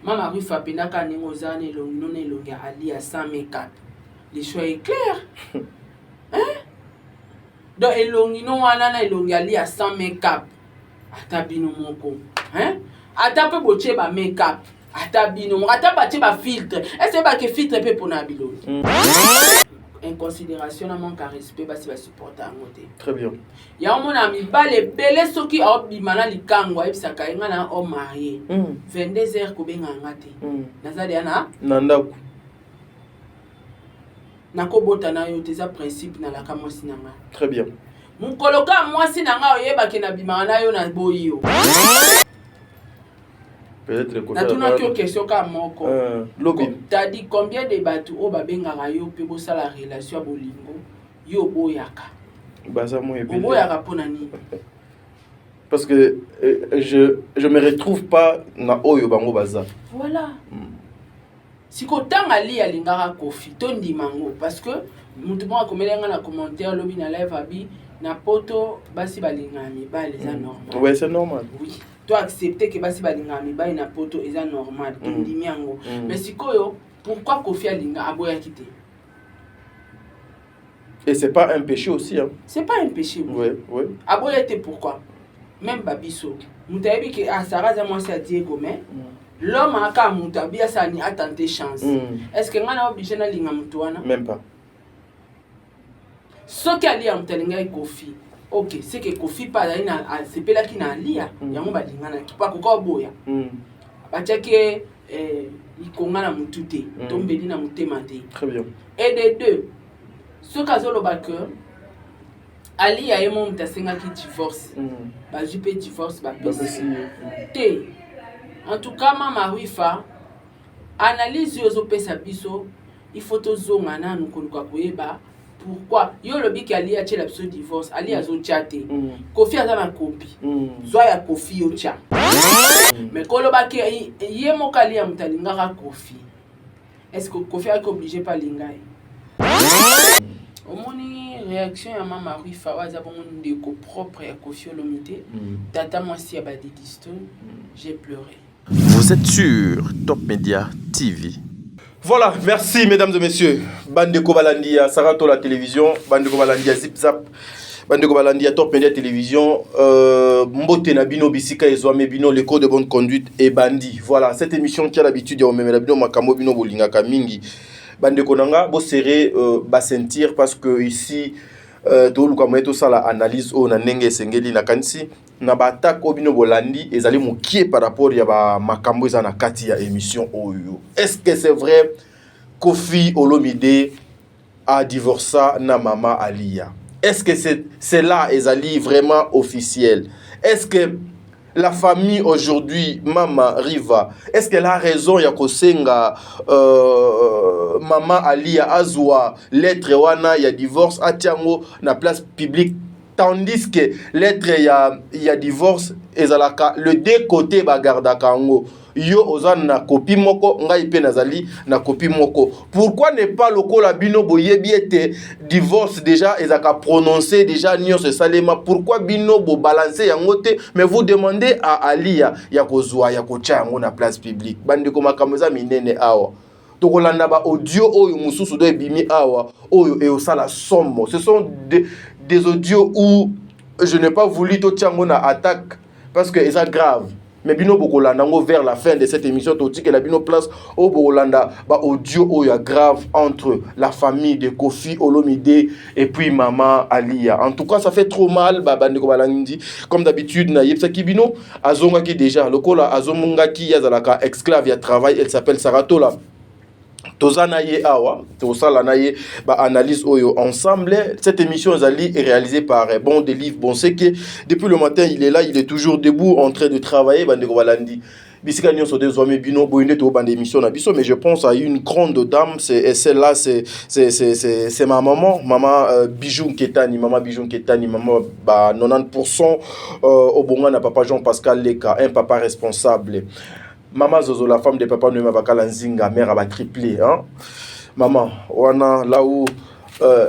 Mama Rufa, apendaka ndenge oza na elongi no na elongi ya Alia sans make-up, le choix est clair, hein? Donc elongi no wana na elongi Alia sans make-up, ata bino moko, hein? Ata mpe botie ba make-up, ata bino moko, ata batie bafiltre, ese bake filtre mpe mpona bilongi. Inconsidération na manque ya respect, basi basupporta yango te. Très bien. Yango mona mibale ebele, soki aobima na likango, ayebisaka ye: "Nga na homme marié, 22 heures kobenga nga te." Naza deya na na ndako. Nakobota na yo te, eza principe nalaka mwasi na nga. Très bien. Mokolo ka mwasi na nga oyebake nabimaka na yo, naboyi yo. Peut-être. Natunaki yo question ka moko. Lobi. Tadi combien de bato oyo babengaka yo mpe bosala relation ya bolingo, yo oboyaka? Baza mo ebele. Oboyaka mpona nini? Parce que je me retrouve pas na oyo bango baza. Voilà. Sikoyo ntango Ali alingaka Kofi, tondima yango, parce que motu moko akomeli nga na commentaire lobi na live, abi na Poto basi balingaka mibali, eza normal. Ouais, c'est normal. Oui, to accepte ke basi balingaka mibali na Poto, eza normal, tondimi yango. Mais sikoyo pourquoi Kofi alinga, aboyaki te? Et c'est pas un péché aussi, hein. C'est pas un péché, oui. Aboya te pourquoi? Même babiso, moto ayebi ke Asara aza mwasi ya Diego, mais l'homme aka moto abi asala atente chance. Est ce que ngai na obligé nalinga moto wana? Même pas. Soki Alia moto alingaki Kofi, ok, c'est que Kofi mpe azali na asepelaki na Alia. Yango balinganaki mpo akoka oboya. Batiaki ye likonga na motu te, to mbeli na motema te. Très bien. Et de deux, soki azoloba ke Alia ye mo moto asengaki divorce, bazwi mpe divorce, bapesi Bapesi ye. Te. En tout cas, mama Ruifa, analyse oyo ozopesa biso, il faut tozonga nanu koluka koyeba pourquoi yo olobi ke Ali atiela biso divorce. Ali azotya te. Kofi aza na copie. Zwa ya Kofi, yo tya. Mais koloba ke ye moko Ali ya moto alingaka Kofi, est ce que Kofi ayaki obligé mpe alinga ye? Omoni réaction ya mama Ruifa oyo aza bongo ndeko propre ya Kofi Olomide, tata mwasi ya Badidi Stone, j'ai pleuré. Vous êtes sur Top Media TV. Voilà, merci mesdames et messieurs. Bandeko balandi ya Sarato la télévision, Bandeko balandi ya Zip Zap, Bandeko balandi ya Top Media Télévision, Mbote na bino bisika ezwame bino, le code de bonne conduite ebandi. Voilà, cette émission qui a l'habitude ya omemela bino makambo bino bolingaka mingi. Bandeko nanga, bo serrer ba ceinture parce que ici toluka moye tosala analyse oyo na ndenge esengeli. Nakanisi na baattaque oyo bino bolandi ezali mokie par rapport ya bamakambo eza na kati ya émission oyo. Est-ce que c'est vrai Kofi Olomide a divorcé na mama Alia? Est-ce que c'est cela ezali vraiment officiel? Est-ce que la famille aujourd'hui, Mama Riva, est-ce qu'elle a raison ya kosenga mama Alia azwa lettre wana ya divorce, atiango na place publique, tandis que lettre ya divorce ezalaka le deux côtés bagardaka yango? Yo oza na copie moko, ngai mpe nazali na copie moko. Pourquoi ne pas, lokola bino boyebi ete divorce déjà ezalaka prononcé, déjà nyonso esalema, pourquoi bino bobalance yango te, mais vous demandez à Alia ya kozwa ya kotia yango na place publique? Bandeko, makambo eza minene awa. Tokolanda baaudio oyo mosusu do ebimi awa, oyo eosala somo. Ce sont des audios où je n'ai pas voulu totia yango na attaque parce que eza grave, mais bino bokolanda yango vers la fin de cette émission. Totikela bino place oyo bokolanda baaudio oyo ya grave entre la famille de Kofi Olomide et puis mama Alia. En tout cas, ça fait trop mal. Bandeko balandi, comme d'habitude nayebisaki bino, azongaki déjà lokola azomongaki, azalaka esclave ya travail. Elle s'appelle Saratola. Toza na ye awa, tosala na ye baanalyse oyo ensemble. Cette émission ezali réalisée par Bon Delive Bonseke. Depuis le matin, il est là, il est toujours debout en train de travailler. Bandeko balandi, bisika nyonso dezwami bino, boye nde tobanda émission na biso. Mais je pense à une grande dame, c'est celle-là, c'est ma maman, maman Bijou Nketani, maman Bijou Nketani, maman ba 90% obonga na papa Jean Pascal Leka, un papa responsable. Maman Zozo, la femme de papa Noema Bakala Nzinga, mère à triplé, hein. Maman, wana là où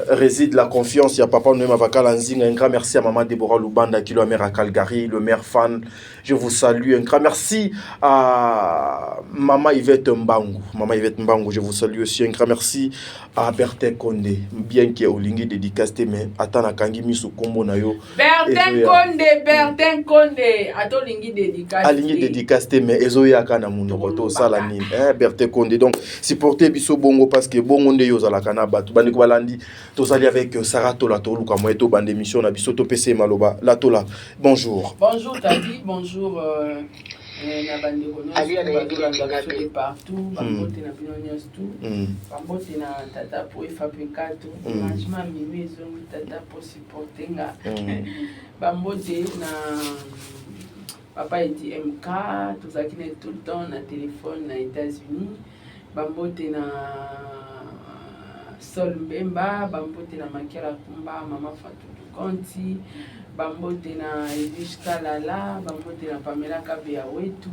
réside la confiance. Il y a Papa Noé Mavakala Nzinga. Un grand merci à Maman Déborah Lubanda, qui est le maire à Calgary, le maire fan. Je vous salue. Un grand merci à Maman Yvette Mbangu. Maman Yvette Mbangu, je vous salue aussi. Un grand merci à Bertin Condé. Bien que olingi dédicace, mais ata nakangi miso kombo na yo. Bertin Condé, Bertin Condé. Atolingi dédicace. Alingi dédicace, mais ezoyaka na munoko to sala nini. Eh, Bertin Condé. Donc, supporter biso bongo parce que bongo nde yo zalaka na bato. Bandeko balandi, tozali avec Sarah Tola, toluka moye to bande émission na biso to pese maloba. La Tola, bonjour. Bonjour Tadi, bonjour na bandeko nyonso bazolanda biso de partout, bambote na bino nyonso tu, bambote na tata po efapekato arrangement mimi ezongi tata po supporte nga, bambote na papa Edi MK, tozalaki na tout le temps na téléphone na États-Unis, bambote na Sol Mbemba, bambote na Makiala Kumba, mama Fatutu Konti, bambote na Edwige Kalala, bambote na Pamela Kabeya Wetu,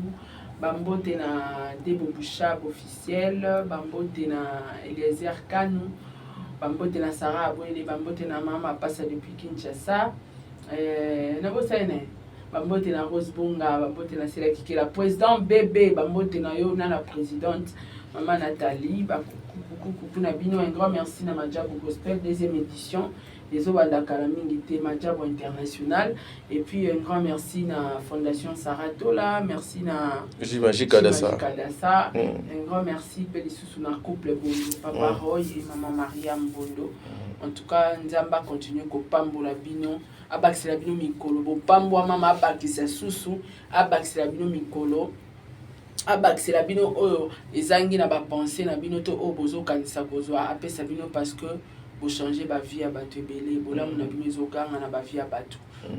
bambote na Debo Bushab officiel, bambote na Eliezer Kanu, bambote na Sarah Abwele, bambote na mama Pasa depuis Kinshasa, nabosani na ye, bambote na Rose Bonga, bambote na Sela Kikela, président bebe, bambote na yo na la présidente mama Nathalie, bakukukuku na bino. Un grand merci na Majabu Gospel deuxième édition ezobanda kala mingi te, Majabu international. Et puis un grand merci na Fondation Saratola, merci na Jimaji Kadasa. Kadasa. Un grand merci mpe lisusu na couple Bondo, papa Roy et mama Mariam Bondo. En tout cas, Nzambe acontinue kopambola bino, abakisela bino mikolo, bopambwa mama, abakisa susu, abakisela bino mikolo, abakisela bino oyo ezangi na bapensées na bino to oyo bozokanisa kozwa, apesa bino, parce que bochange bavie ya bato ebele. Bolamu na bino ezoganga na bavie ya bato.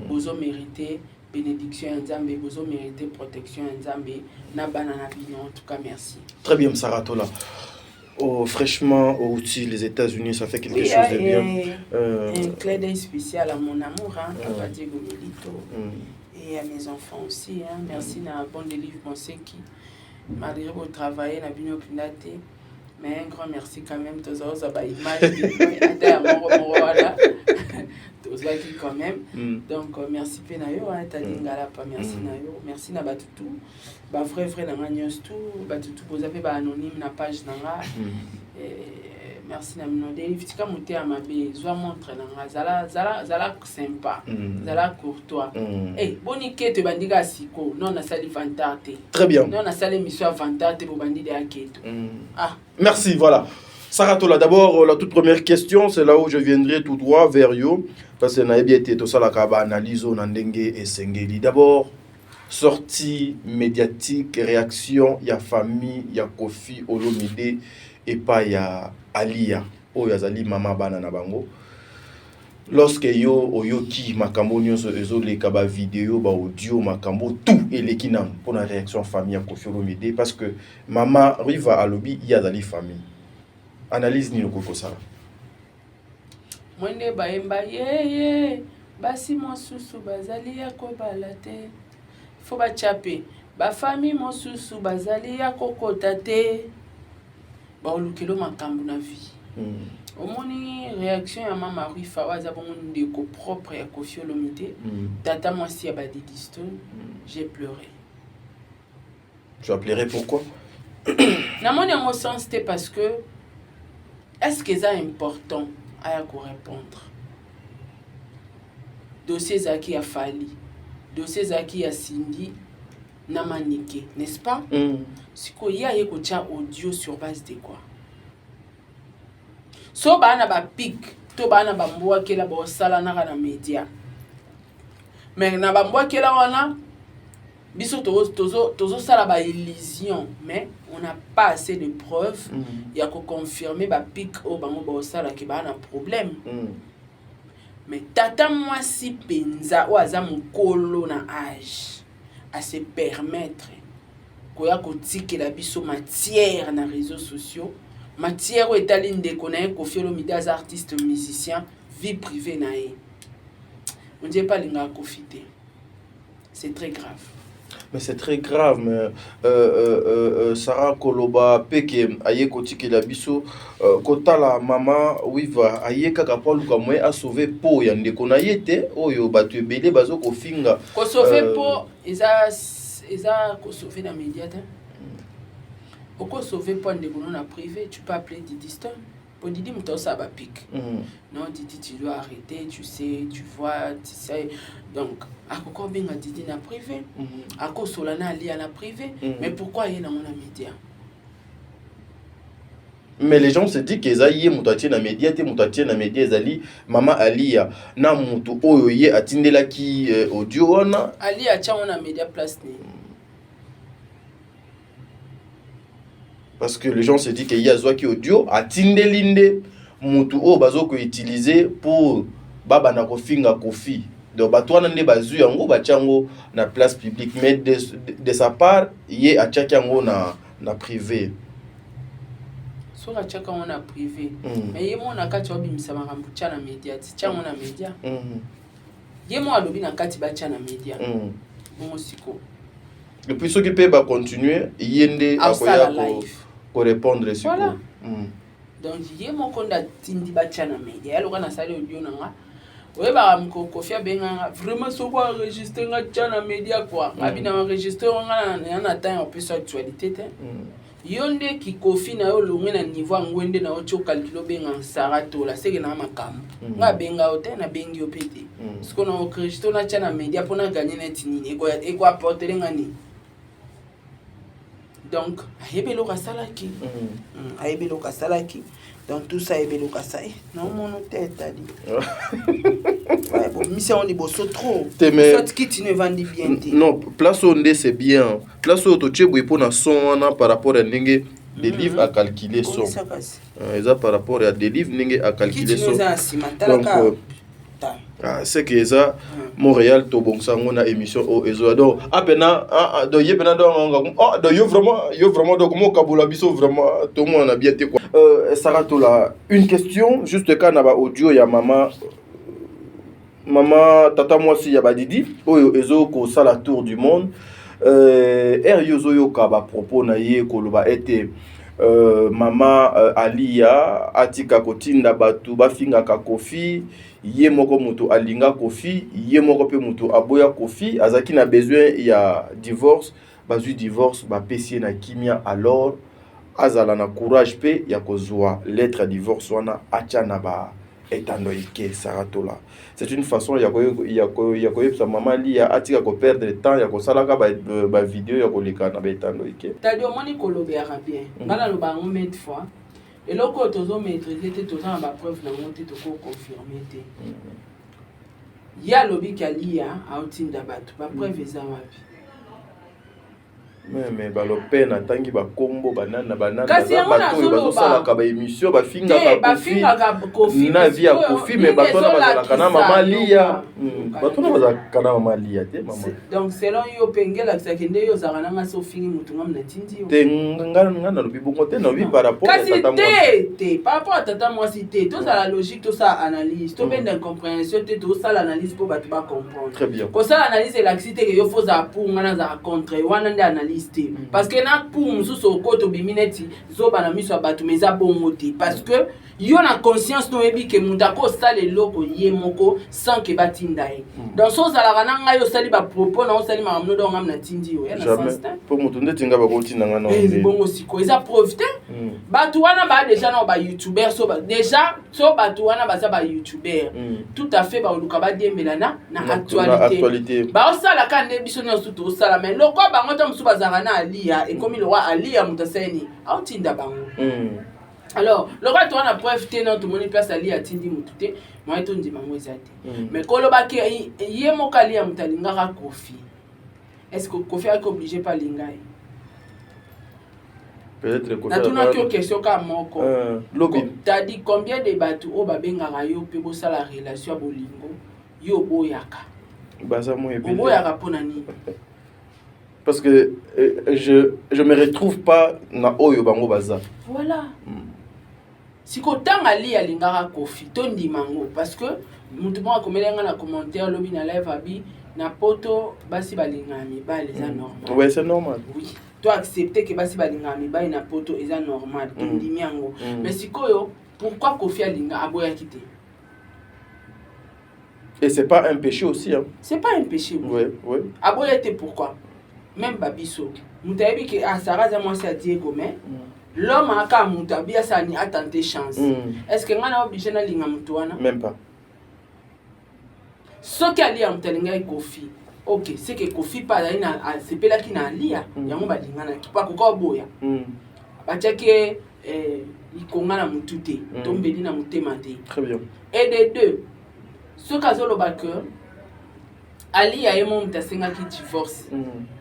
Bozomérite bénédiction ya Nzambe, bozomérite protection ya Nzambe na bana na bino. En tout cas, merci. Très bien, Sarah Tola. Oh, fraîchement au-dessus les États-Unis, ça fait quelque Oui, chose de bien. Un clin d'œil spécial à mon amour, hein, Papa Diego Milito, et à mes enfants aussi. Hein. Merci na Bon Délivre Monseki. Malgré votre travail, na bino pinate, mais un grand merci quand même. Toza ba image ata ya moko moko wana tozwaki quand même. Donc merci mpe na yo, hein, Tadi Ngalapa, merci na yo, merci na bato tu, bavrai vrai na nga nyonso tu, bato tu boza mpe baanonyme na page na nga. Merci na bino. Delive, tika motema mabe, zwa montre na nga, zala, zala, zala sympa, zala courtois. Eh, boni keto ebandi kaka siko? Non, nasali vantard te. Très bien. Non, nasali émission ya vantard te, bobandi de ya keto. Ah. Merci, voilà. Sarah Tola, d'abord, la toute première question, c'est là où je viendrai tout droit vers yo. Parce que nayebi ete tosalaka ba analyse na ndenge esengeli. D'abord, sortie médiatique, réaction ya famille ya Kofi Olomide epai ya Alia, oyo azali mama bana na bango. Lorsque yo oyoki makambo nyonso ezoleka, bavideo, baaudio, makambo tout eleki nanu, mpona réaction famille ya Kofi Olomide, parce que mama Riva alobi ye azali famille, analyse nini okoki kosala? Mwende bayemba yeye, basi mosusu bazali ya kobala te, fo batya mpe bafamille mosusu bazali ya kokota te, baolukelo makambo na vie. Omoni réaction ya mama Rifa, oyo aza bongo ndeko propre ya Kofi Olomide, tata mwasi ya badidi Stone, j'ai pleuré. Tu as pleuré pourquoi? Namoni yango sens te, parce que est ce que eza important aya korépondre? Dossier ezalaki ya Fally, dossier ezalaki ya Cindy na Manike, n'est-ce pas? Sikoyo ye aye kotia audio sur base de quoi? So baa na bapique to baa na bambwakela baosalanaka na média, mais na bambwakela wana biso tozosala baillusion, mais on n'a pas assez de preuves ya koconfirme bapique oyo bango baosalaki baa na problème. Mais tata mwasi mpenza oyo aza mokolo na age ase permettre koya kotikela biso matière na réseaux sociaux, matière oyo etali ndeko na ye Kofi Olomide, aza artiste musicien, vie privée na ye, on dirait pas alingaka Kofi te. C'est très grave. Mais c'est très grave, mais Sarah koloba pe ke aye kotikela biso kotala mama Wiva aye kaka po aluka moyen asauve po ya ndeko na ye te oyo bato ebele bazo kofinga. Kosauve po eza kosauve na média te. Okosauve po ndeko no na privé, tu peux appeler Didi Stone. Po Didi moto osala bapique. Non, Didi, tu dois arrêter, tu sais, tu vois, tu sais. Donc akoki obenga Didi na privé, akosola na alia na privé. Mais pourquoi ye nango na média? Mais les gens se disent que eza ye moto atie na média te. Moto atie na média ezali mama Alia na moto oyo ye atindelaki audio wana. Alia atia ngo na média place nini? Parce que les gens se disent que ye azwaki audio, atindeli nde motu oyo bazo koutiliser pour babanda kofinga Kofi. Donc bato wana nde bazwi yango, batia yango na place publique, mais de sa part ye atiaki yango na privé. Soki atiaka yango na privé, mais ye mo na kati obimisa makambo tia na média, ti tia yango na média. Ye mo alobi na kati batia na média. Bongo siko Et puis soki mpe bacontinue, ye nde aosala akoya live. Korépondre sikoyo. Voilà. Donc ye moko nde atindi batia na média. Ya loka nasali audio na nga, oyebaka mokolo Kofi abenganga, vraiment soki enregistre nga, tia na média quoi. Nga bina enregistre nga na temps ya opesa actualité te. Yo nde kikofi na yo olongwe na niveau yango nde na yo ti ocalcule obenga Sara Tola seke na makambo. Nga abenga yo te, nabengi yo mpe te. Siko na oenregistre, natia na média mpo na gagner neti nini? Ekoapportele nga nini? Donc ayebi eloko asalaki. Ayebi eloko asalaki. Donc tout ça, ayebi eloko asali. Naomona te etali bomisi yango liboso trop. Te, mais- Soit kiti no evandi bien te. Non, place oyo nde c'est bien. Place oyo totie boye mpona son wana par rapport ya ndenge Delive acalcule son. Komisa kasi. Eza par rapport ya Delive ndenge acalcule Kiti no son. eza na nsima. Donc Talaka ta. Ah, c'est que eza Montréal, tobongisa yango na émission oyo ezoya. Donc apena ah, ah, donc ye pena donc ah, donc yo vraiment, yo vraiment, donc mokabola biso vraiment tomona bien te quoi. Sarah Tola, une question juste ka na ba audio ya mama tata mwasi ya badidi oyo ezokosala tour du monde. Ere yo ozoyoka bapropos na ye koloba ete mama Alia atika kotinda bato bafingaka Kofi, ye moko moto alinga Kofi, ye moko mpe moto aboya Kofi, azalaki na besoin ya divorce, bazwi divorce, bapesi ye na kimia. Alors azala na courage mpe ya kozwa lettre ya divorce wana, atya na ba etando eke. Sarah Tola, c'est une façon ya koyebisa mama Lia atika koperdre temps ya kosalaka bavideo ya koleka na baetando eke. Tadi omoni kolobelaka bien. Nga naloba yango maintes fois, eloko oyo tozomaîtrise te, toza na bapreuve nango te, tokoconfirme te. Ye alobi ke Alia aotinda bato, bapreuve eza wapi? Mais balope natangi bakombo banani na banani. Kasi baza yango bato oyo nazoloba. bazosalaka baémission, Te bafingaka Kofi bafingaka Kofi. Na vie ya Sikoyo, Kofi, mais nini bato wana bazalaka na mama ezolakisa? Lia. Yoka, yoka. Bato wana bazalaka na mama Lia te, mama. Donc selon yo mpe ngelakisaki nde yo ozalaka nanga so ofingi motu, ngam natindi yo. Te, nga nalobi bongo te, nalobi par rapport ya Kasi tata mwasi. te te, par rapport à tata mwasi te. Tozala logique, tosala analyse, tobenda incompréhension te. Tosala analyse mpo bato bacomprendre. Très bien. Kosala analyse elakisi te ke yo fo ozala pour, nga nazala contre. Wana nde analyse te, parce que na pour mosusu okota obimi neti zoba na miso ya bato, mais eza bongo te, parce que yo na conscience no oyebi ke moto akosala eloko ye moko sans ke batinda ye. Donc so ozalaka na ngai, osali bapropos na osali makambo no, donc ngam natindi yo ya na Jamais. sens te. Mpo moto ndeti nga bakotinda nga na Eh, bongo sikoyo eza preuve te. Bato wana baa déjà na bayoutubeur, so déjà so bato wana baza bayoutubeur, tout à fait, baoluka badiembela na Na actualité. Actualité. Baosalaka nde biso nyonso tosala, mais lokwa bango ta mosusu bazalaka na Alia, ekomi lokwa Alia moto asali aotinda bango. Alors lokwa toza na preuve te, na tomoni place Alia atindi motu te, moye tondima yango eza te. Mais kolobaki ye moko Alia moto alingaka Kofi, est ce que Kofi ayaki obligé mpe alinga ye? Peut-être Kofi Natunaki yo question kaka moko. Lobi. Tadi, combien de bato oyo babengaka yo mpe bosala relation ya bolingo, yo oboyaka? Baza mo ebele. Oboyaka mpona nini? Parce que je me retrouve pas na oyo bango baza. Voilà. Sikoyo ntango Ali alingaka Kofi, tondima yango, parce que motu moko akomeli nga na commentaire lobi na live abi. Na poto, basi balingaka mibali, eza normal. Ouais, c'est normal. Oui, to accepte ke basi balingaka mibali na poto, eza normal, tondimi yango. Mais sikoyo, pourquoi Kofi alinga, aboyaki te? Et c'est pas un péché aussi, hein. C'est pas un péché, oui. Aboya te pourquoi? Même babiso, moto ayebi ke ah, Sara aza mwasi ya Diego, mais l'homme aka moto abi asani atente chance. Est ce que ngai na oblige nalinga moto wana? Même pas. Soki Alia moto alingaki Kofi, ok, c'est que Kofi mpe azali na, asepelaki na Alia. Yango balinganaki mpo akoka oboya. Batiaki ye likonga na motu te, to mbeli na motema te. Très bien. Et de deux, soki azoloba ke Alia ye mo moto asengaki divorce,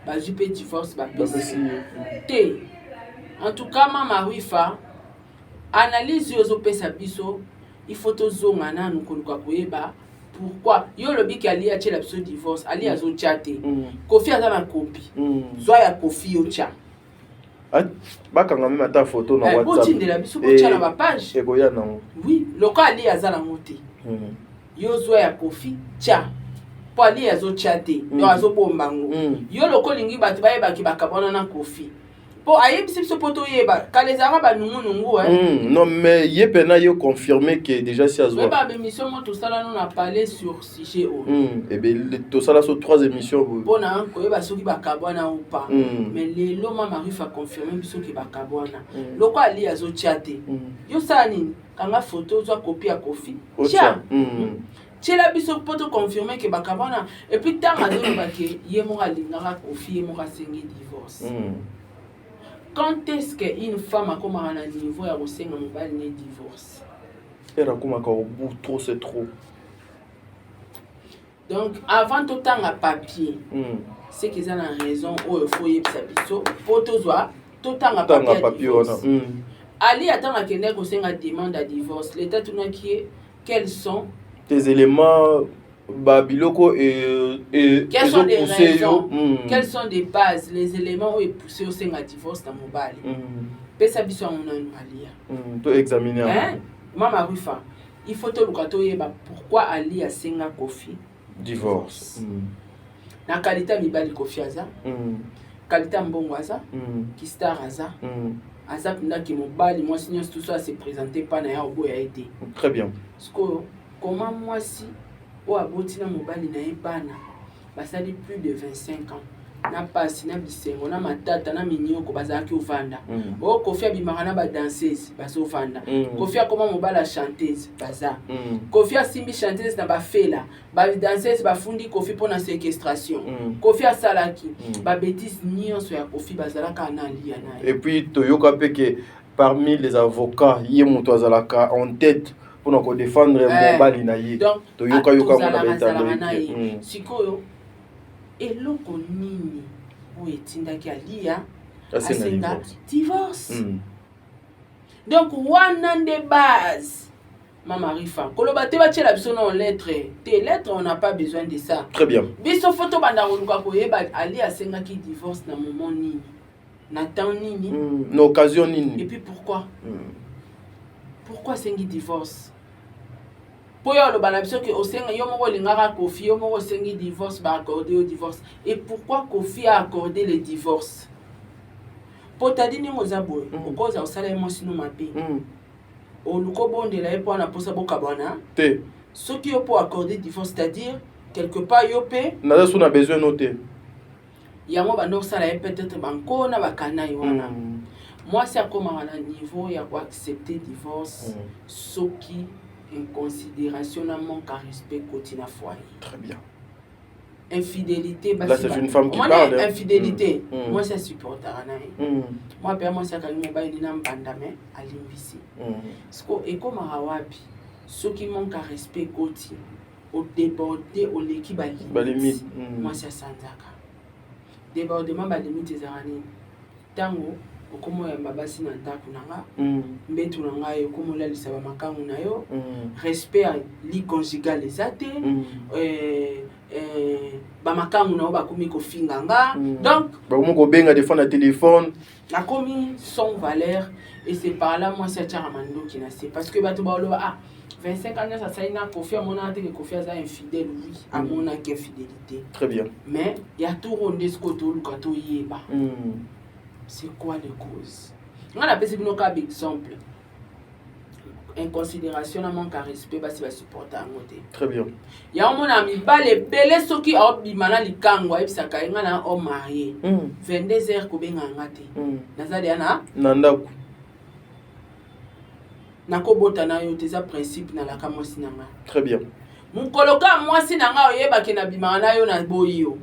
bazwi mpe divorce, bapesi Bapesi ye. te. En tout cas, mama Rifa, analyse oyo ozopesa biso, il faut tozonga nanu koluka koyeba pourquoi. Yo olobi ke Ali atiela biso divorce, Ali azotya te. Kofi aza na copie. Zwa ya Kofi, yo tya. Ah, bakanga même ata photo na WhatsApp. Botindela biso, botya na bapage. Ekoya nango. Oui, loko Ali aza nango te. Yo zwa ya Kofi, tya, mpo Ali azotya te. Donc azobomba yango. Yo loko olingi bato bayebaki bakabwana na Kofi, mpo ayebisi biso mpo toyeba. Kala ezalaka banungunungu, eh. Non, mais ye mpena ye confirmé que déjà si azwa. Oyeba bémission mo tosala no na parler sur sujet oyo. Ebele tosala so trois émissions boye. Mpona koyeba soki bakabwana ou pas. Mais lelo mama Rif aconfirme biso ke bakabwana. Loko Ali azotya te, yo sala nini? Kanga photo, ozwa copie ya Kofi, Otya. tia, tiela biso mpo toconfirme ke bakabwana. Et puis ntango azoloba ke ye moko alingaka Kofi, ye moko asengi divorce, quand est-ce que une femme akomaka na niveau ya kosenga mobali ne divorce? Ere akomaka au bout, trop c'est trop. Donc avant totanga papier, c'est que eza na raison oyo fo oyebisa biso mpo tozwa, totanga tanga papier ya papier wana. divorce. Ali atango akendaki kosenga demande ya divorce, leta tunaki ye: quels sont tes éléments, babiloko quelles sont les ezopousse yo? raisons, quelles sont des bases, les éléments oyo epousse osenga divorce na mobali? Pesa biso yango nanu, Alia. To examiner yango. Hein? Mama Rufa, il faut toluka toyeba pourquoi Ali asenga Kofi divorce. Na qualité ya mibali Kofi aza, qualité ya mbongo aza, kistar aza, aza mpendaki mobali mwasi nyonso tuso ase présente mpa na ye, oboya ye te. Très bien. Sikoyo koma mwasi oyo aboti na mobali na ye bana, basali plus de 25 ans na pasi, na bisengo, na matata, na minioko, bazalaki ovanda. Oyo Kofi abimaka na badanseuse, bazovanda. Kofi akoma mobali ya chanteuse, baza. Kofi asimbi chanteuse na bafela, badanseuse bafundi Kofi mpona séquestration. Kofi asalaki babêtises nyonso ya Kofi, bazalaka na Alia na ye. Et puis toyoka mpe ke parmi les avocats, ye moto azalaka en tête mpona kodéfendre mobali na ye. Donc Toyoka yoka ngo na tozalaka na ye. baetando. Sikoyo eloko nini oyo etindaki Alia asenga asenga divorce? Divorce. Donc wana nde base. Mama Rifa, koloba te batiela biso na lettre te, lettre, on n'a pas besoin de ça. Très bien. Biso fo tobanda koluka koyeba Ali asengaki divorce na moment nini, na temps nini, Na occasion et nini. puis pourquoi. Pourquoi asengi divorce? Mpo yo oloba na biso ke osenga, yo moko olingaka Kofi, yo moko osengi divorce, baaccorde yo divorce. Et pourquoi Kofi a accordé le divorce? Mpo tadi ndenge oza boye, okoza kosala ye mwasi no mabe, oluka obondela ye mpo wana mposa bokabwana te. Soki yo mpo accorde divorce, c'est-à-dire quelque part yo mpe naza so na besoin no te. Yango banda kosala ye peut-être bankona bakana ye wana. Mwasi akomaka na niveau ya koaccepte divorce soki inconsidération na manque à respect koti na foyer. Très bien. Infidélité. Là, c'est une femme qui parle, hein. Infidélité, mwasi asupportaka na ye. Mwa mpe mwasi akangi mobali na mbanda, me alimbisi. Siko ekomaka wapi soki manque à respect ekoti, odéborde, oleki balimite? Balimite. Mwasi asanzaka débordement balimite ezalaka nini? Ntango okoma oyamba basi na ndako na nga, mbetu na ngai okoma olalisa bamakangu na yo, respect ya lit conjugal eza te, bamakangu na yo bakomi kofinga nga. Donc bakomi kobenga des fois na téléphone. Nakomi sans valeur, et c'est par là mwasi atiaka mandoki na se, parce que bato baloba: ah, 25 ans nyonso asali na Kofi, amonaka te ke Kofi aza infidèle. Oui, amonaki infidélité. Très bien. Mais ya tour oyo nde sikoyo toluka toyeba c'est quoi les causes. Nga napesi bino kaka baexemple: inconsidération na manque ya respect, basi basupporta yango te. Très bien. Yango mona mibale ebele, soki aobima na likango, ayebisaka ye: "Nga na homme marié, 22 heures kobenga nga te." Naza deya na Na ndako. Nakobota na yo te, eza principe nalaka mwasi na nga. Très bien. Mokolo ka mwasi na nga oyebake nabimaka na yo, naboyi yo.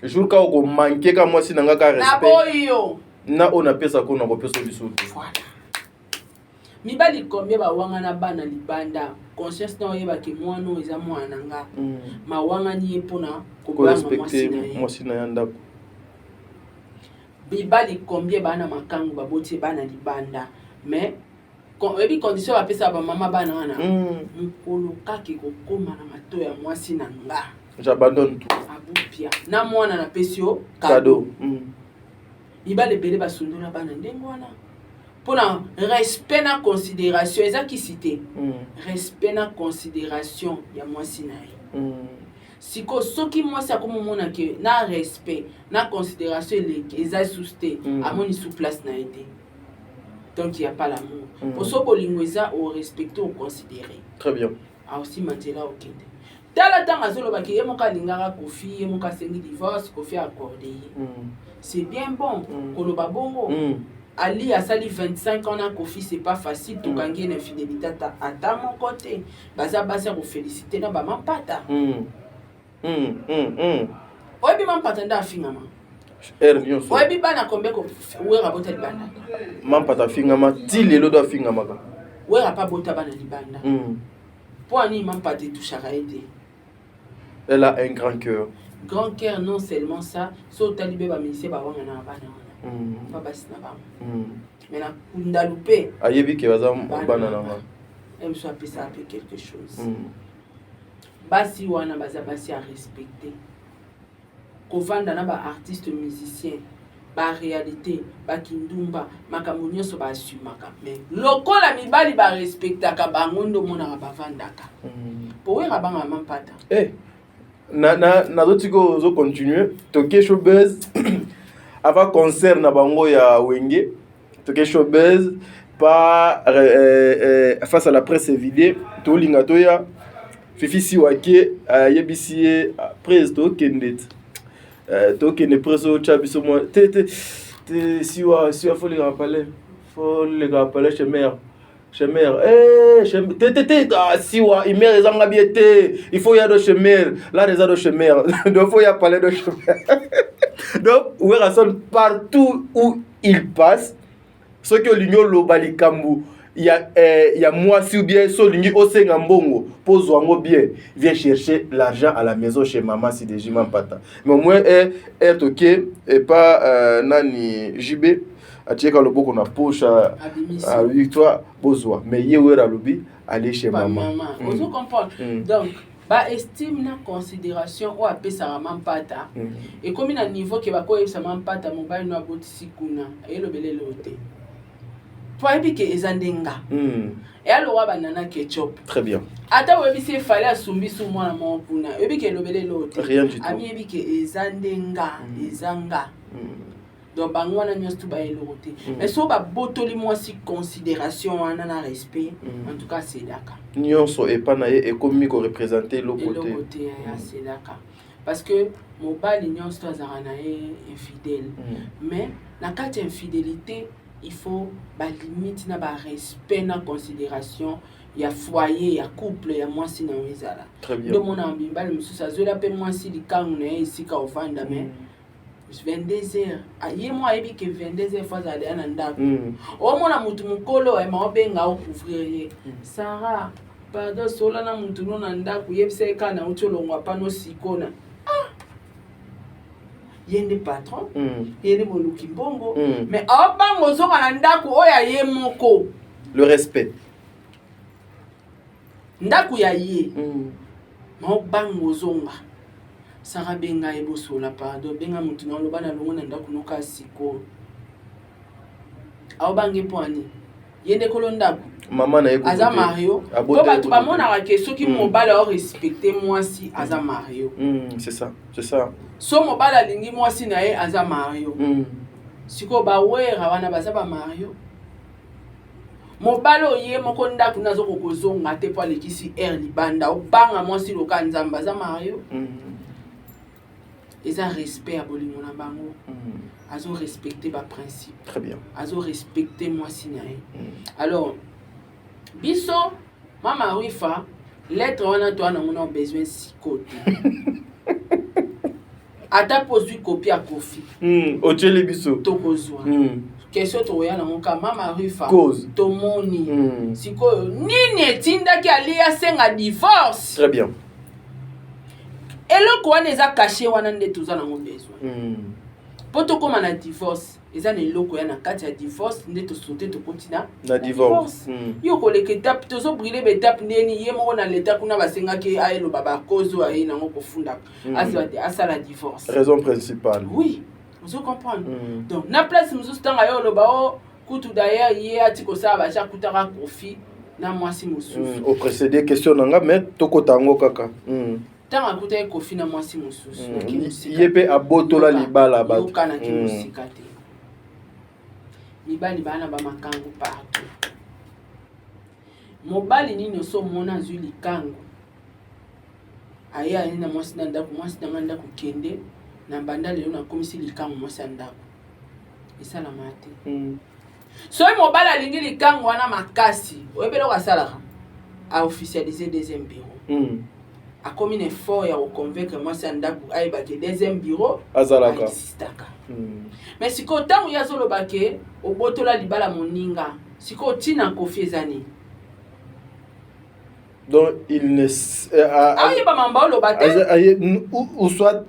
Jour ka okomanke ka mwasi na nga ka respect, naboyi yo. Na oyo napesaka, oyo nakopesa biso te. Voilà. Mibali combien bawanga na bana libanda, conscience na oyebake mwana oyo eza mwana na nga, mawangani ye mpona kobanga mwasi korespecte na ye. Mwasi na ye ndako. Mibali combien baa na makangu, baboti bana libanda, mais oyebi condition bapesaka bamama bana wana? Mokolo kaka ekokóma na matoi ya mwasi na nga, J'abandonne tout. Abupia na mwana, napesi yo cadeau. Cadeau. Mibali ebele basundola bana ndenge wana mpona respect na considération. Eza kisi te. Respect na considération ya mwasi na ye. Sikoyo soki mwasi akomomona ke na respect na considération eleki, eza lisusu te, amoni su place na ye te, donc y a pas l'amour. Po so bolingo eza, orespecte, oconsidéré. Très bien. Aosima nzela, okende. Tala ntango azolobaki, ye moko alingaka Kofi, ye moko asengi divorce, Kofi accorde ye. C'est bien bon. Koloba bongo, Ali asali 25 ans na Kofi, c'est pas facile. Tokangi ye na infidélité ata moko te. Baza basi ya kofélicité na bamampata. Oyebi mampata nde afingama. Heure nyonso. Oyebi bana combien Wera bota libanda? Mampata afingama ti lelo, do afingamaka. Wera mpe abota bana libanda. Mpo ani mampata etushaka ye te? Elle a un grand cœur. Grand cœur, non seulement ça, so otali mpe bamusicien bawanga na bana wana, pa basi na bango. Mais na kundalu mpe Ayebi ke baza bana na nga. Ye mosu apesaka mpe quelque chose. Basi wana baza basi ya respecte. Kovanda na baartiste musicien, baréalité, bakindumba, makambo nyonso baasumaka, mais lokola mibali barespectaka bango, nde omonaka bavandaka. Po Wera bangaka mampata. Eh, na nazotika ozocontinue. Toke showbuzz avant concert na bango ya Wenge. Toke showbuzz par face à la presse vidé. Tolinga toya Fifi Siwake, ayebisi ye presse: "Tokende te, tokende presse, otya biso mwa te te te." Siwa, Siwa, fo lekaka palais, fo lekaka palais chez mère, chez mère, eh, chez te te te. Ah, Siwa imer ezanga bien te, il faut ya do chez mère là, eza do chez mère, donc faut ya palais do chez mère. Donc Werrason, partout où il passe, soki olingi oloba likambo ya mwasi ou bien so olingi osenga mbongo mpo ozwa yango bien, viens chercher l'argent à la maison chez mama Sideji Mampata. Mais au moins toke epa nani, JB atieka loboko na poche, alobi: "Toi, bozwa." Mais ye Wera alobi: "Aller chez mama." Mama. Ozo comprendre? Donc baestime na considération oyo apesaka mampata ekomi na niveau ke bakoyebisa mampata mobali no abotisi kuna, eyelobela eloko te, po ayebi ke eza nde nga. Eya lokwa banana ketchup. Très bien. Ata oyebisi efale asumbi su mwana moko kuna, oyebi ke elobela eloko te. Rien du tout. Amiyebi ke eza nde nga, eza nga. Donc bango wana nyonso tu baya eloko te. Mais so babotoli mwasi considération wana na respect, en tout cas asedaka. Nyonso epa na ye ekomi koreprésente eloko te. Eloko te, asedaka, parce que mobali nyonso to azalaka na ye infidèle, mais na kati ya infidélité, il faut balimite na barespect na considération ya foyer, ya couple, ya mwasi na yo ezala. Très bien. Nde omona mibali mosusu azwela mpe mwasi likangu na ye esika ovanda, mais 22 heures, ye mo ayebi ke 22 heures fo azala deya na ndako. Omona motu mokolo ema obenga, ocouvrir ye: "Sara, pardon, sola na motu no na ndako, yebisa ye kaka nauti olongwa pano sikona." Ah! Ye nde patron, ye nde moluki mbongo, mais aobanga ozonga na ndako oyo ya ye moko. Le respect. Ndako ya ye, maobanga ozonga: "Sara, benga ye, bosola, pardon, benga motu na oloba na longo na ndako noka sikoyo." Aobange mpo ani? Ye nde kolo ndako. Mama na ye kutu Aza te. Mario. Abota Po ye bato kutu te. bamonaka ke soki mobali ao respecte mwasi aza Mario. C'est ça, c'est ça. So mobali alingi mwasi na ye aza Mario. Sikoyo ba Werra wana baza ba Mario? Mobali oyo ye moko ndako nazo kokozonga te po alekisi heure libanda obanga mwasi loka Nzambe aza Mario? Eza respect ya bolingo na bango. Azo respecter ba principe. Très bien. Azo respecter mwasi na ye. Alors biso mama Rifa lettre wana to wana ngona besoin siko te. Ata pozwi copie ya Kofi. Otieli biso. Tokozwa. Question tokoya nango ka mama Rifa. Cause. Tomoni. Sikoyo nini etindaki Ali asenga divorce? Très bien. Eloko wana eza caché wana nde toza nango besoin. Po tokóma na divorce, eza na eloko ya na kati ya divorce nde tosote tokoti na Na divorce. Yo koleka étape, tozobrûler baétape ndeni ye moko na leta kuna basengaki ayeloba bacause oyo aye nango kofundaka asala divorce. Raison principale. Oui, ozo comprendre. Donc na place mosusu ntango aye oloba o kutu d'ailleurs ye ati kosala baja akutaka Kofi na mwasi mosusu. Au précédé question na nga mais tokota yango kaka. Ntango akutaki Kofi na mwasi mosusu, naki mosika Ye mpe abotola libala bato. Yokanaki mosika te. Mibali baa na bamakango partout. Mobali nini oso omona azwi likango aye aye na mwasi na ndako, mwasi na nga ndako kende na banda lelo nakomisi likango mwasi ya ndako, esalama te. Soki mobali alingi likango wana makasi, oyebi eloko asalaka? Aofficialiser deuxième bureau. Akomi na effort ya koconvaincre mwasi ya ndako ayebake deuxième bureau azalaka existaka. Mais sikoyo ntango ye azoloba ke obotola libala moninga, sikoyo ntina Kofi eza nini? Donc il ne Ayeba mamba oloba te. Ou soit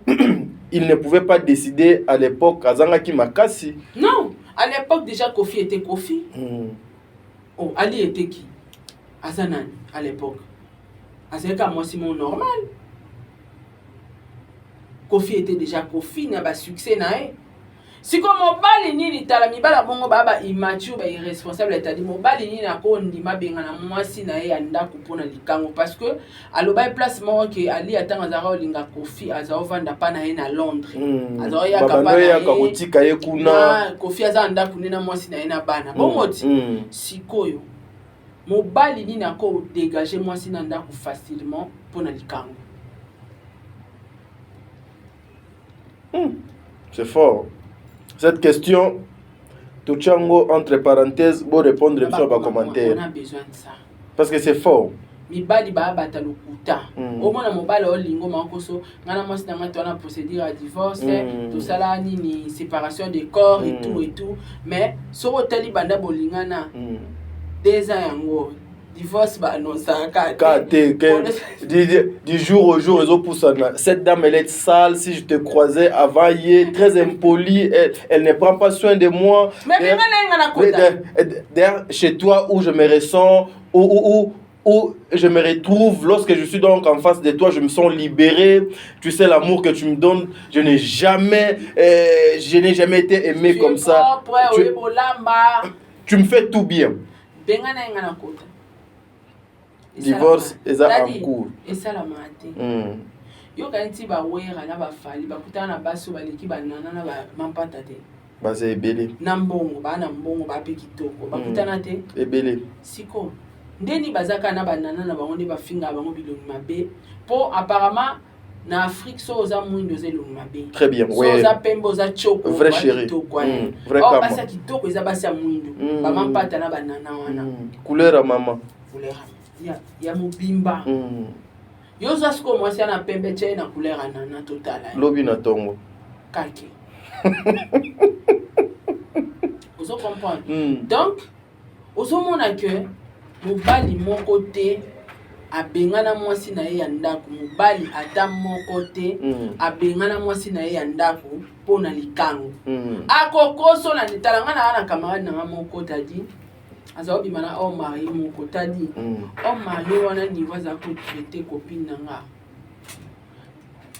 il ne pouvait pas décider à l'époque, azangaki makasi. Non, à l'époque déjà Kofi était Kofi. Oh, Ali était qui? Aza nani à l'époque? Azalaki mwasi mo normal. Kofi était déjà Kofi na basuccès na ye. Sikoyo mobali nini, tala mibali ya bongo baa ba immature, ba irresponsable, etadi mobali nini akondima benga na mwasi na ye ya ndako mpona likango? Parce que aloba ye place moko ke Ali ntango azalaka kolinga Kofi, aza ovanda mpa na ye na Londres. Aza oyaka Babando pa na eyaka ye kotika ye kuna. Na Kofi aza na ndako nde na mwasi na ye na bana bongo ti. Sikoyo mobali nini akodégage mwasi na ndako facilement mpona likango? C'est fort. Cette question, totiango entre parenthèses, bon répondre sur ba On commentaire. a besoin de ça. Parce que c'est fort. Mibali baabata lokuta. Omona mobali olingo makoso ngai na mwasi na ngai towana procédure ya divorce, tosala nini, séparation de corps et tout et tout, mais soki otali banda bolingana 2 ans yango, divorce baannonsaka. Ka te, du jour au jour, ezopusana. Cette dame, elle est sale. Si je te croisais avant, elle est très impolie. Elle, elle ne prend pas soin de moi. Mais D'ailleurs- benga na ye nga na kota. D'ailleurs, chez toi où je me ressens, où je me retrouve lorsque je suis donc en face de toi, je me sens libéré. Tu sais, l'amour que tu me donnes, je n'ai jamais été aimé Tu comme es ça. propre, oyebi olamba. Tu me fais tout bien. Benga na ye nga na kota. Divorce eza en Daddy, cours. Esalamaka te. Yokani ti bawera na bafali bakutana na basi oyo baleki banana na bamampata te. Baza ebele. Na mbongo, baa na mbongo, baa mpe kitoko, bakutana te. Ebele. Siko ndeni baza kaka na banana na bango nde bafingaka bango bilongi mabe, mpo apparemment na Afrique so oza mwindo oza elongi mabe. Très bien. So oza pembe oza tioko. Vrai chéri. Kitoko. Vrai Or kama. basi ya kitoko eza basi ya mwindo, bamampata na banana wana. Couleur ya mama. Couleur ya mobimba. Yo ozwa sikoyo mwasi ya na pembe, tia ye na couleur ya nana, totala ye. Lobi na tongo. Kake ozo comprendre. Donc ozomona ke mobali moko te abengana mwasi na ye ya ndako, mobali ata moko te abengana mwasi na ye ya ndako mpo na likango. Akokoso na tala nga na camarade na nga moko, tadi aza kobima na homme marié moko, tadi homme marié wana niveau aza kotraiter copine na nga,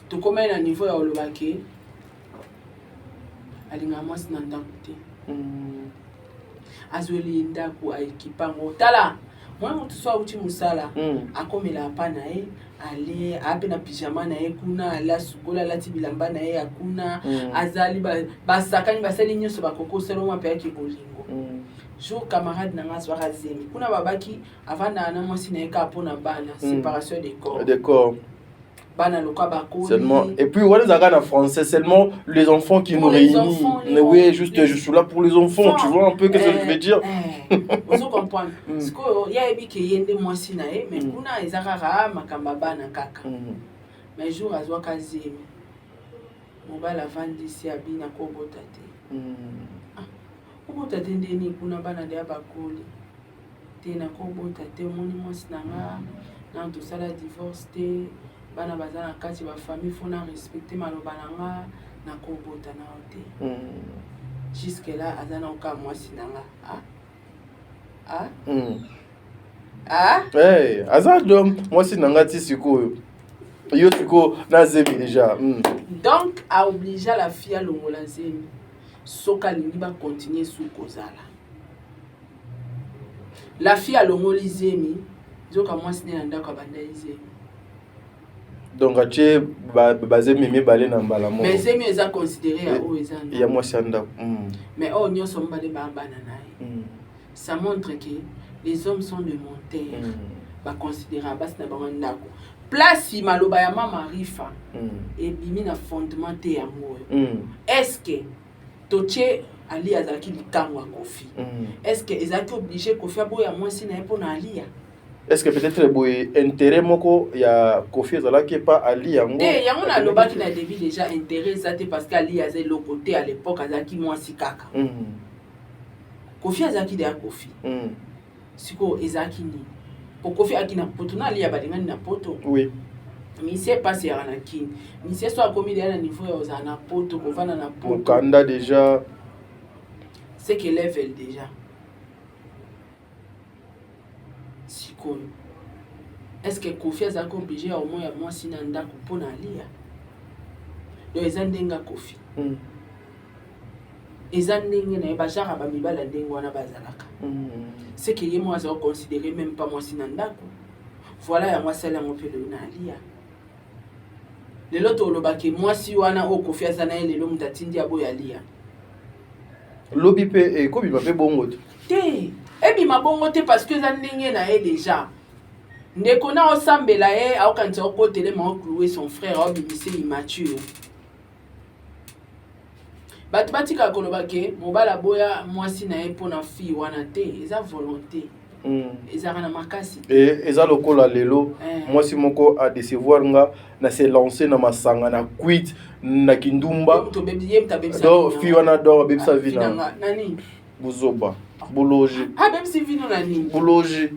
tokomai na niveau ya koloba ke alingaka mwasi na ndako te. Azweli ye ndako, aekipa yango. Tala, mwana moto so awuti mosala, akomela apa na ye, ale ape na pyjama na ye kuna, ale asukola, alati bilamba na ye ya kuna, azali basakani, basali nyonso bakoki osala mwa mpe yaki bolingo. Jour camarade na nga azwaka zemi kuna, babaki avandaka na mwasi na ye kaka mpona bana, séparation de corps. De corps. Bana lokwa bakoli. Seulement, et puis voilà, en français, seulement les enfants qui Pour nous les réunissent. enfants, les Mais oui, enfants, juste, je suis là pour les enfants, tu vois un peu qu'est-ce que je veux dire. Ozo comprendre? Sikoyo ye ayebi ke ye nde mwasi na ye, mais kuna eza kaka makambo ya bana kaka. Mais jour azwaka zemi, mobali avandisi, abina kobota te. Obota te ndeni? Kuna bana deya bakoli te. Nakobota te, omoni mwasi na nga, nanu tosala divorce te, bana baza na kati bafamille, faut na respecte maloba na nga, nakobota na yo te. Jusque là aza na oka mwasi na nga. Ah ah. Ah. Hey, aza do mwasi na nga ti sikoyo, yo sikoyo na zemi déjà. Donc aoblige la fille alongola zemi soki alingi bacontinue su kozala. La fille alongoli zemi, nzoka mwasi nde na ndako abandali zemi. Donc atie bazemi mibale na mbala moko. Mais zemi eza considéré ya oyo eza ya mwasi ya ndako. Mais oyo nyonso mibale baa bana na ye. Ça montre que les hommes sont de menteurs. Baconsidéra basi na bango ndako. Place maloba ya mama Rifa ebimi na fondement te, yango oyo. Est ce que totie Ali azalaki likango ya Kofi? Est ce que ezalaki obligé Kofi aboya mwasi na ye mpo na Alia? Est ce que peut-être boye intérêt moko ya Kofi ezalaki epa Ali yango? Te, yango nalobaki na début déjà, intérêt eza te, parce que Ali aza eloko te. À l'époque azalaki mwasi kaka. Kofi azalaki deya Kofi. Sikoyo ezalaki nini? Po Kofi aki na Poto na Alia, balingani na Poto. Misie epasi yaka na Kini, misie so akomi deya na niveau ya kozala na Poto, kovanda na Poto. Mokanda déjà. C'est que level déjà. Sikoyo est ce que Kofi azalaki obligé ya omo ya mwasi na ndako mpo na Alia? Donc eza ndenge ya Kofi. Eza ndenge na ye, bajara bamibali ya ndenge wana bazalaka. C'est que ye mo aza considéré même pas mwasi na ndako. Voilà, yango asali yango mpe lelo na Alia. Lelo tolobaki mwasi wana oyo Kofi aza na ye lelo, moto atindi aboya Alia. Lobi mpe ekobima mpe bongo te. Te, ebima bongo te, parce que eza ndenge na ye déjà. Ndeko na osambela ye, aokanisa okotelema, ocloue son frère, aobimise immature. Bato batikaka koloba ke mobali aboya mwasi na ye mpona fille wana te. Eza volonté. Ezalaka na makasi te. Eza lokola lelo mwasi moko adécevoir nga, na se lance na masanga, na quit, na kindumba. Ye moto abebisa. Donc fille wana, donc abebisa vie na nga nani? Buzoba, buloji. Abebisi vino na nini? Buloji,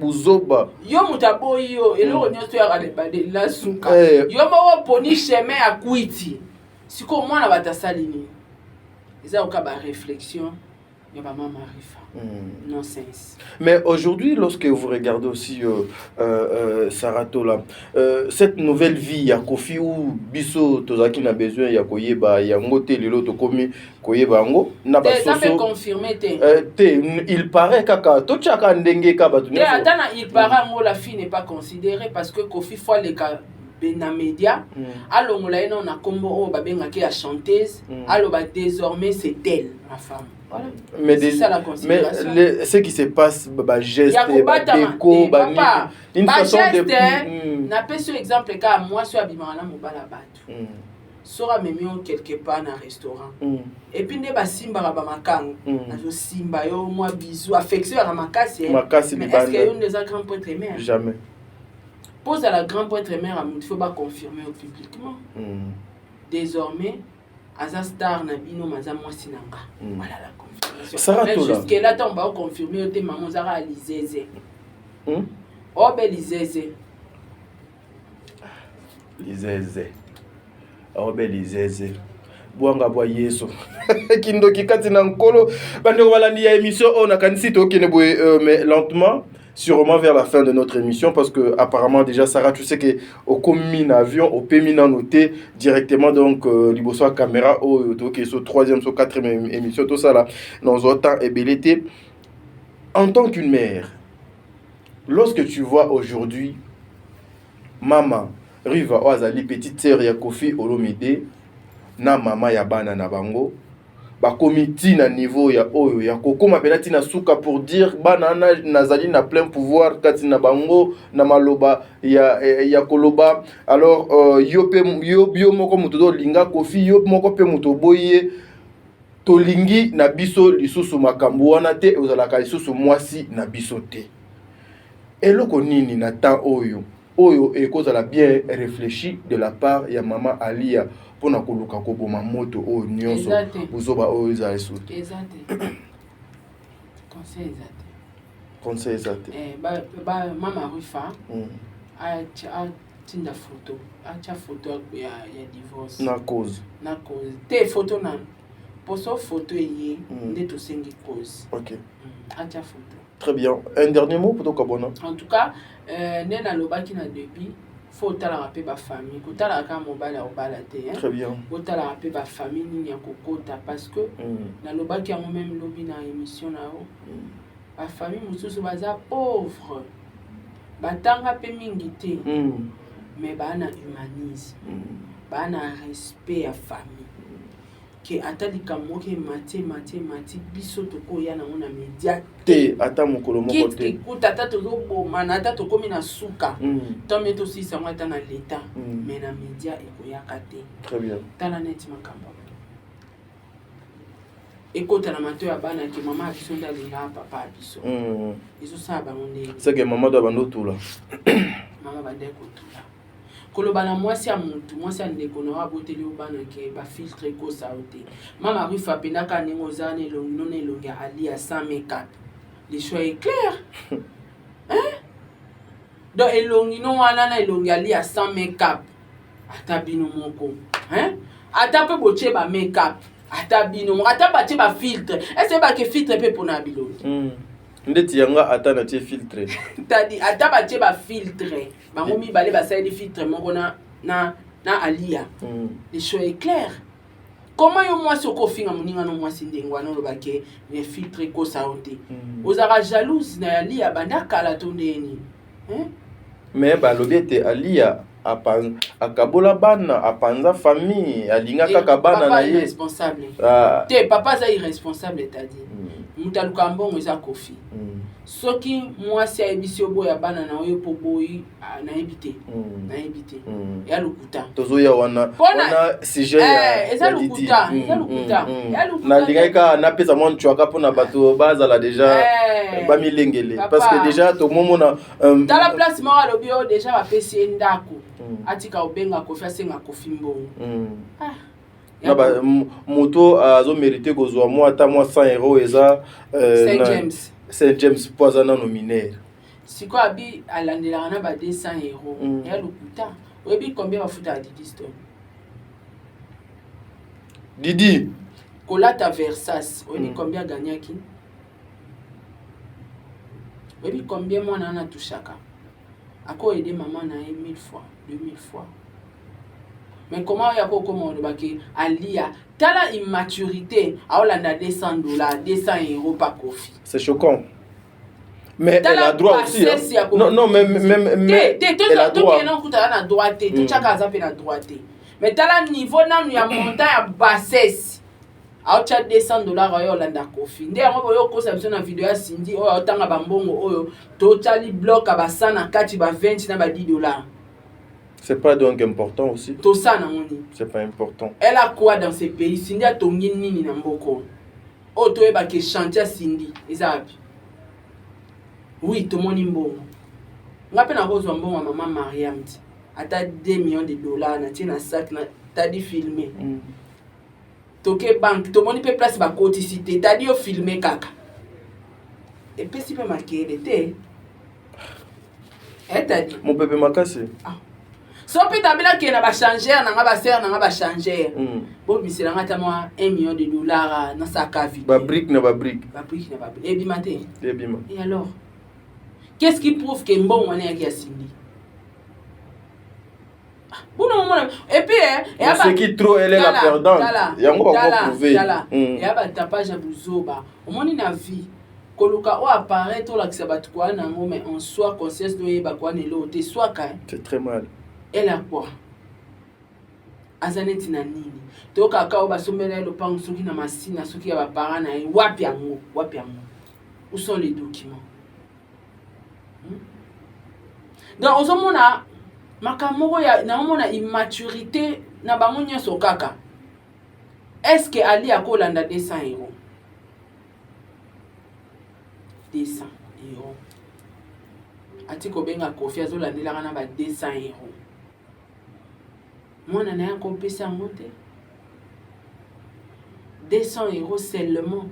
buzoba. Yo moto aboyi yo, eloko nyonso yaka lebandeli suka. Yo moko oponi chemin ya kwiti. Sikoyo mwana bato asali nini? Eza yoka baréflexion ya bamama Rifa. Non-sens. Mais aujourd'hui, lorsque vous regardez aussi Sarah Tola, cette nouvelle vie ya Kofi ou biso tozalaki na besoin ya koyeba yango te, lelo tokomi koyeba yango na Te, eza mpe basoso. confirmé te. Te, il paraît kaka totiaka ndenge ka bato Te, ata na il paraît yango, la fille n'est pas considérée, parce que Kofi faut aleka be na média, alongola ye nano na nkombo oyo babengaki ya chanteuse. Aloba désormais c'est elle ma femme, voilà. Mais, C'est ça la mais considération. ce qui se passe, ba geste, Ya ba kobatama déco, te, ba papa. une façon de Bageste, napesi yo exemple kaka, mwasi oyo abimaka na mobala bato, soki amemi yo quelque part na restaurant, et puis nde basimbaka bamakango, azosimba yo mwa bisou, affection yaka makasi, eh. Makasi. Mais est ce que yo Libanda. nde eza grand prêtre mère? Jamais. Mpo ozala grand prêtre mère ya motu, faut baconfirme yo publiquement. Désormais aza star na bino, maza mwasi na nga. Voilà la confirmation. Sarah Mais Tola. jusque là, ntango baoconfirme yo te, mama, ozaka lizeze. Obe lizeze. Lizeze, aobe lizeze, bwanga bwa Yesu, kindoki kati na Nkolo. Bandeko balandi ya émission oyo, nakanisi tokende boye, mais lentement. Sûrement vers la fin de notre émission, parce que apparemment déjà, Sarah, tu sais que okomi na avion, opemi nano te directement, donc liboso ya caméra oyo, toke so troisième, so quatrième émission, tout ça là, dans un temps ebele te. En tant qu'une mère, lorsque tu vois aujourd'hui mama Riva oyo azali petite sœur ya Kofi Olomide na mama ya bana na bango, bakomi ntina niveau ya oyo ya kokóma mpena ntina suka pour dire bana wana nazali na plein pouvoir kati na bango na maloba ya koloba. Alors yo mpe yo moko moto tolinga Kofi, yo moko mpe moto oboyi ye, tolingi na biso lisusu makambo wana te, ozalaka lisusu mwasi na biso te. Eloko nini na temps oyo ekozala bien réfléchi de la part ya mama Alia mpona koluka koboma moto oyo nyonso? Eza te. Bozoba oyo ezala esu te. Eza te, conseil eza te. Conseil eza te. Eh, mama Rufa atinda photo, atya photo ya divorce. Na cause. Na cause te, photo nano, poso photo eye nde tosengi cause. Ok. Atya photo. Très bien, un dernier mot po tokabwana. En tout cas, nde nalobaki na début, faut otalaka mpe bafamille, kotalaka kaka mobali ya kobala te, hein. Très bien. Botalaka mpe bafamille nini ya kokota, parce que nalobaki yango même lobi na émission na yo, bafamille mosusu baza pauvre, batanga mpe mingi te, mais baa na humanisme, baa na respect ya famille, ke ata likambo moko emati, emati, emati, biso tokoya nango na média. Te, ata mokolo moko kit te. Kikuta ata tozobomana, ata tokómi na suka, ntango tosilisa yango ata na leta, mais na média ekoyaka te. Très bien. Tala neti makambo ekota na matoi ya bana ke mama ya biso nde alingaka papa ya biso. Ezosala bango ndenge. C'est que mama do abandi otula. Mama bandeki kotula, koloba na mwasi ya motu, mwasi ya ndeko na yo aboteli yo bana, ke bafiltre ekosa yo te. Mama Rufa, apendaka ndenge oza na elongi no na elongi ya Ali sans make-up, le choix est clair, hein? Donc elongi no wana na elongi ya Ali sans make-up, ata bino moko, hein? Ata mpe botie ba make-up, ata bino moko, ata batie bafiltre, ese bake filtre mpe mpona bilongi. Ndeti yanga, ata natie filtre. Tadi ata batie bafiltre, bango mibale basaleli filtre moko na Alia, le choix est clair. Comment yo mwasi okofinga moninga no mwasi ndenge wana, olobake mais filtre ekosa yo te? Ozalaka jalouse na Alia banda kala to ndeni, hein? Mais balobi ete Alia akabola bana, apanza famille, alinga kaka bana na ye. Irresponsable. Ah. Te, papa aza irresponsable, tadi moto aluka mbongo eza Kofi. Soki mwasi ayebisi yo boya bana na oyo mpo boyi, ah, nayebi te. Nayebi te. Ya lokuta. Tozoya wana. Wana sujet ya Eh, eza ya Didi. lokuta, eza lokuta. Ya lokuta. Nalingaki kaka napesa mwa ncwaka mpona bato bazala déjà Eh, bamilengele. Papa. Parce que déjà tomomona Tala place moko alobi oyo déjà bapesi ye ndako, atika kobenga Kofi, asenga Kofi mbongo. Ah. Na moto azomérite kozwa mwa ata mwa 100 euro eza Saint James. Saint James, mpo aza nano minere. Sikoyo abi alandelaka na ba 200 euro. Ya lokuta. Oyebi combien bafutaka Didi Stone? Didi. Kolata Versace, oyebi combien aganyaki? Oyebi combien mwana wana atushaka? Akoyede mama na ye 1000 fois, 2000 fois. Mais comment oyo akokoma olobaki Alia, tala immaturité, aolanda 200 $, 200 € pa Kofi? C'est choquant, mais elle a droit aussi, hein. Non, non, mais elle a droit. Tokende okutana na droit te, totyaka aza mpe na droit te, mais tala niveau nanu ya montant ya bassesse, aotya 200 $ oyo olanda Kofi. Nde yango boyo okosa biso na video ya Cindy oyo aotanga bambongo oyo totyali bloc ya ba 100 na kati, ba 20 na ba 10 $. C'est pas donc important aussi. Tosala nango nini? C'est pas important. Elle a quoi dans ce pays? Cindy atongi nini na mboka oyo? Oyo toyebaka chantier ya Cindy eza wapi? Oui, tomoni mbongo. Nga mpe nakozwa mbongo ya mama Mariam ti ata 2 millions de dollars, natie na sac na tadi filme. Toke banque, tomoni mpe place bakotisi te, tadi yo filme kaka, epesi mpe makele te, etadi. Mopepe makasi. Ah. So mpe tambela akende na bachangeur na nga, basere na nga, bachangeur, bobimisela nga ata mwa 1 million de dollars, nasaka video. Babrique na babrique. Babrique na babrique ebima te. Ebima. Et alors? Qu'est-ce qui prouve que mbongo wana eyaki ya Cindy? Buna omona et puis eh, ce qui trop, elle est la perdante. Yango bako prouver. Ya ba tapage ya buzoba. Omoni na vie koluka oyo apparaît, olakisa bato kwa nango, mais en soi conscience noyeba kwa na eloko te swaka. C'est très mal. Elle a quoi? Aza neti na nini? Toyokaka oyo basombela ye lopango soki na Masina, soki ya baparent na ye. Wapi yango? Wapi yango? Où sont les documents? Donc ozomona makambo moko ya naomona immaturité na bango nyonso kaka. Est ce que Ali akolanda 200 euros? 200 euros, ati kobenga Kofi, azolandelaka na ba 200 euros. Mwana na ye akopesa yango te, 200 euros seulement.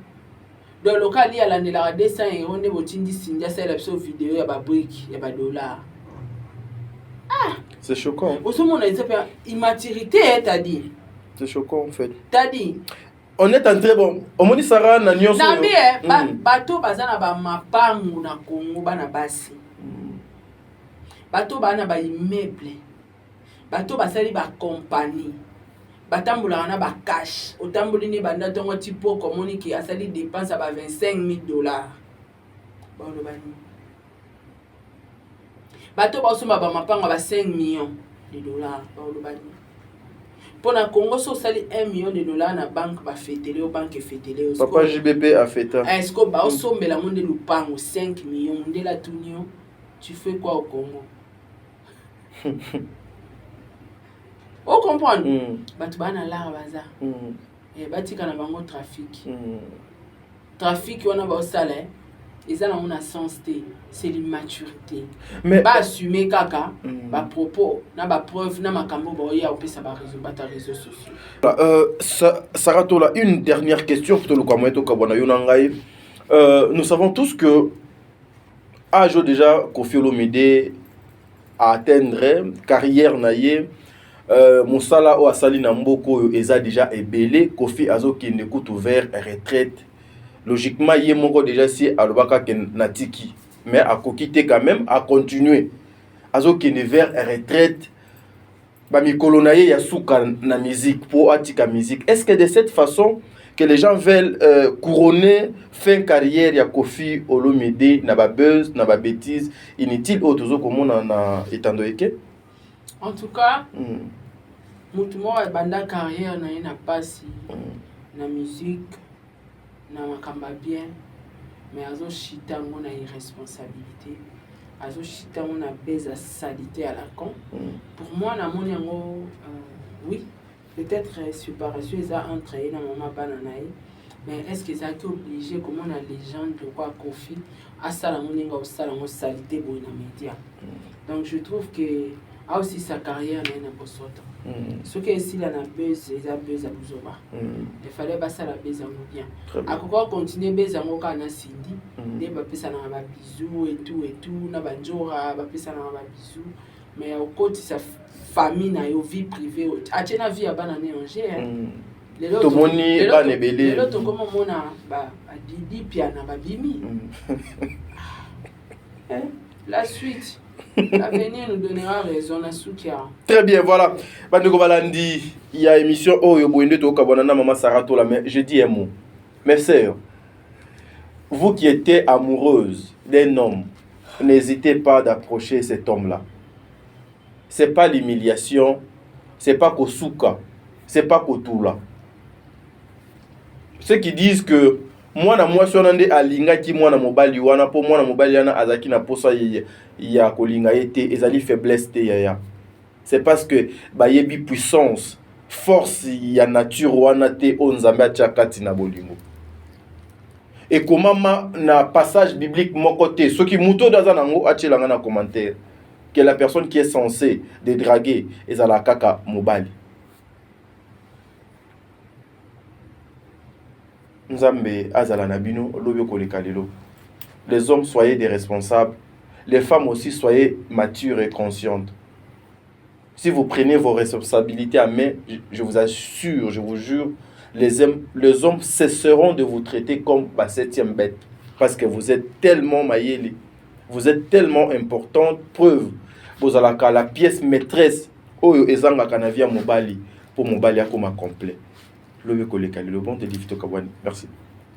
Donc loka Ali alandelaka 200 euros nde botindi Cindy asalela biso video ya babrique ya badollar. Ah! C'est choquant. Ozomona eza mpe immaturité, tadi. C'est choquant en fait. Tadi. On est en très bon, omoni Sara na nyonso. Nambi bato baza na bamapangu na Congo, bana basi, bato baa na baimmeuble, bato basali bacompagnie, batambolaka na bacash. Otamboli ne banda ntongo ti poko, omoni ke asali dépense ya ba 25 000 dollars. Baloba nini? Bato baosomba bamapango ya ba 5 millions de dollars, baloba nini? Mpo na Congo, so osali 1 million de dollars na banque, bafetele yo, banque efetele yo. Papa JBP afeta. Est-ce que baosombela ngo nde lupango 5 millions? Mondele atuni yo: "Tu fais quoi au Congo?" Ocomprendre? Bato baa na lara baza. Batika na bango trafic. Trafic wana baosala eza nango na sens te, c'est l'immaturité. Mais baassume kaka bapropos na bapreuve na makambo baoya kopesa bato ya réseaux sociaux. Sarah Tola, une dernière question pour le moyen tokabwana yo na ngai. Nous savons tous que âge déjà Koffi Olomide a atteindre carrière na ye, mosala oyo asali na mboka oyo eza déjà ebele. Koffi azokende kutu vers retraite. Logiquement, ye moko déjà si alobaka ke natiki, mais akoki te quand même acontinue. Azokende vers retraite, bamikolo na ye ya suka na musique po atika musique. Est ce que de cette façon que les gens veulent couronner fin carrière ya Koffi Olomide na babuzz na babêtise inutile oyo tozokomona na etando eke? En tout cas, motu moko abanda carrière na ye na pasi, na musique, na makambo ya bien, mais azoshita yango na irresponsabilité, azoshita yango na buzz ya salité à la con. Pour moi, namoni yango, oui, peut-être séparation eza entre ye na mama bana na ye, mais est ce que ezalaki obligé komona légende lokwa Kofi asala yango ndenge osala yango salité boye na média? Donc je trouve que aosi sa carrière na ye na bosoto. Soki esila na buzz, eza buzz ya buzoba. Efallait basala buzz yango bien. Akoka continuer buzz yango kaka na Cindy nde bapesanaka babisous etout etout na banjora, bapesanaka babisous, mais okotisa famille na yo, vie privée, atie na vie ya bana ne ange. Tomoni bana ebele. Lelo tokoma omona badidi piana babimi. La suite, l'avenir nous donnera raison na suki awa. Très bien, voilà. Bandeko balandi ya émission oyo, boye nde tokabwana na mama Sarah Tola. Mais je dis un mot, mes sœurs, vous qui étiez amoureuse d'un homme, n'hésitez pas d'approcher cet homme là c'est pas l'humiliation, c'est pas kosuka, c'est pas kotula. Ceux qui disent que mwana mwasi wana nde alingaki mwana mobali wana mpo mwana mobali wana azalaki na posa ya kolinga ye te, ezali faiblesse te yaya. C'est parce que bayebi puissance, force ya nature wana te oyo Nzambe atia kati na bolingo. Ekomama na passage biblique moko te. Soki moto oyo aza nango, atielanga na commentaire que la personne qui est censée de draguer ezalaka kaka mobali. Nzambe azala na bino lobi okoleka lelo. Les hommes, soyez des responsables. Les femmes aussi, soyez matures et conscientes. Si vous prenez vos responsabilités à main, je vous assure, je vous jure, les hommes cesseront de vous traiter comme la septième bête, parce que vous êtes tellement mayele. Vous êtes tellement importante. Preuve, bozalaka la pièce maîtresse oyo ezangaka na vie ya mobali mpo mobali akoma complet. Lobi koleka lelo, bon de livre, tokabwani. Merci.